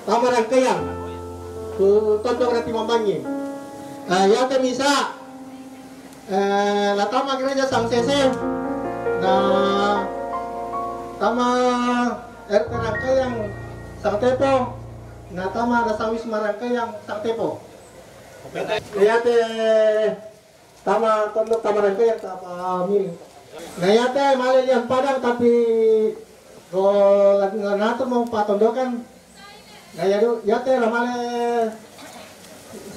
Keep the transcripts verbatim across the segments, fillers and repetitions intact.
Tama Rangkayang. Tu tondok nanti mambangi. Ah, ya te misa. Eh, la tama gereja Sang Sese. Na tama R T Rangkayang Sang Tepo. Na tama na Sang Wisma Rangkayang Sang Tepo. Ya te Tama tondok, tama Rangkayang, tama Mili. Na ya te male lian Padang tapi ko la, la natur mau patondokan. Na ya du, ya te la male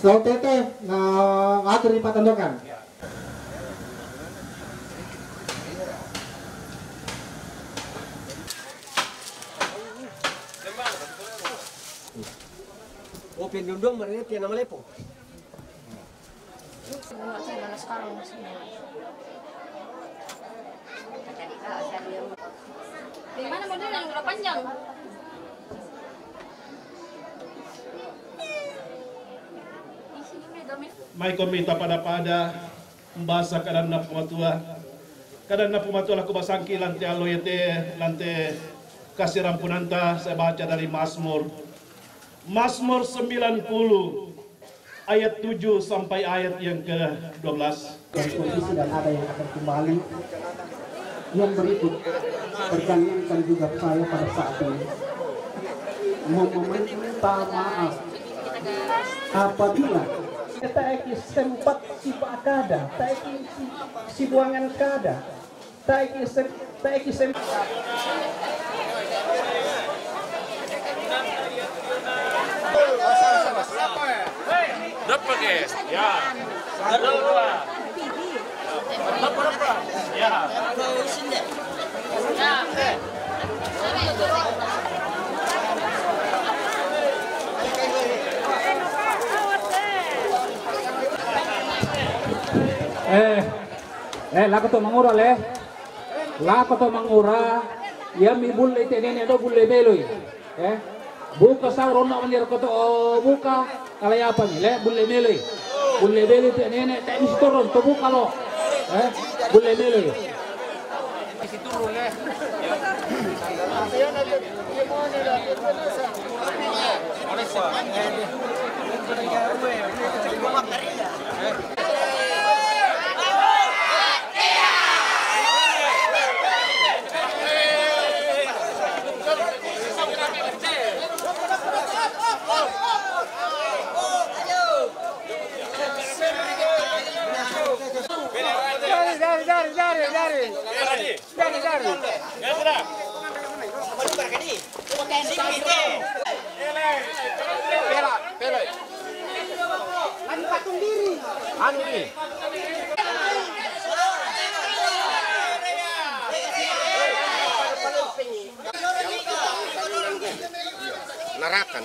sau tete na atur di patondokan. Oh, pendondong mereka tiada nama lepo. Di mana model yang udah panjang? Mai ko mita pada-pada, mbasa kadanna Pumatua, kadanna Pumatua lako basangki lante allo yete, lante kasirampunanta, saya baca dari Mazmur. Mazmur sembilan puluh ayat tujuh sampai ayat yang kedua belas. Dan kondisi dan ada yang akan kembali. Yang berikut, pertanyakan juga saya pada saat ini. Mau meminta maaf apabila kita eki sempat si kada, kita eki si, si buangan kada. Taiki sem, taiki sem. Dapat ke? Ya. Dapat berapa? Dapat berapa? Ya. Eh. Eh, lako to mangura le. Lako to mangura. Iya mi bulle te nene do bulle meloi. Eh. Buka sau ronna manira ko to, oh, buka. Ala yapa mi le bulle meloi. Bulle meloi te nene te misi toron to buka lo. Eh. Bulle meloi. Dari, dari, dari, dari, dari. Pela, pela. Anu di. Narakan.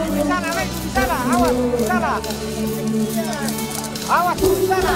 Di sana, weh, di sana, awas, di sana. Awas, di sana.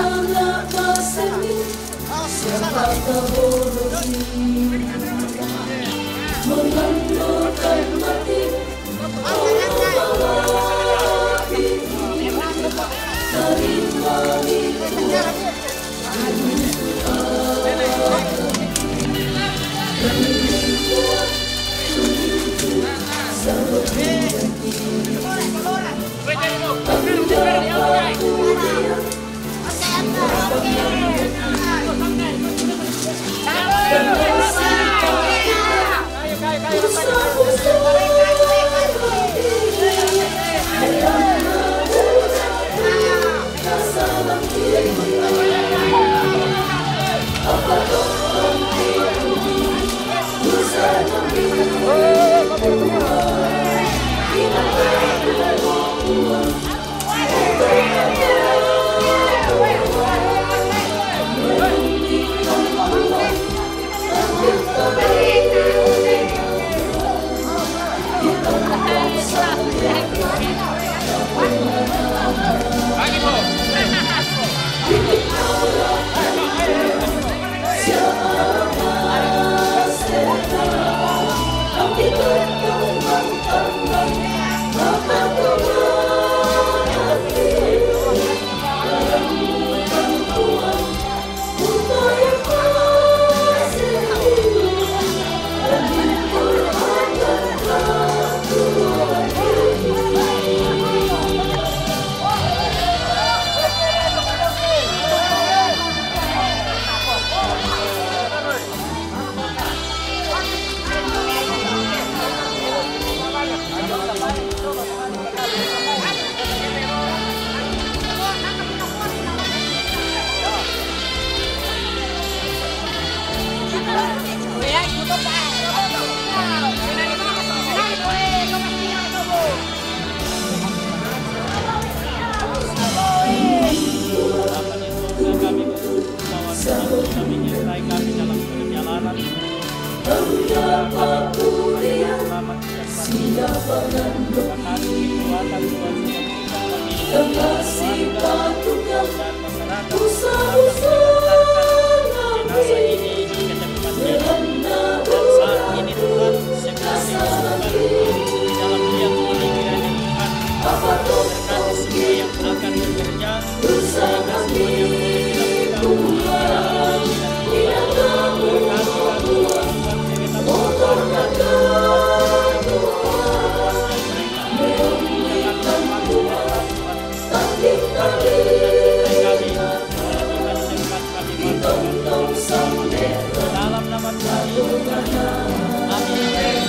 Kami, kami menyertai kami dalam perjalanan. Selamat. Terima kasih kekuatan Tuhan sudah berikan bagi keluarga dan masyarakat. Jenazah ini akan ditempatkan. Dan saat ini Tuhan, segera dimasukkan di dalam liang ini kiranya Tuhan. Berkati semua yang akan bekerja. Dalam nama Tuhan Yesus. Amin.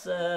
eh,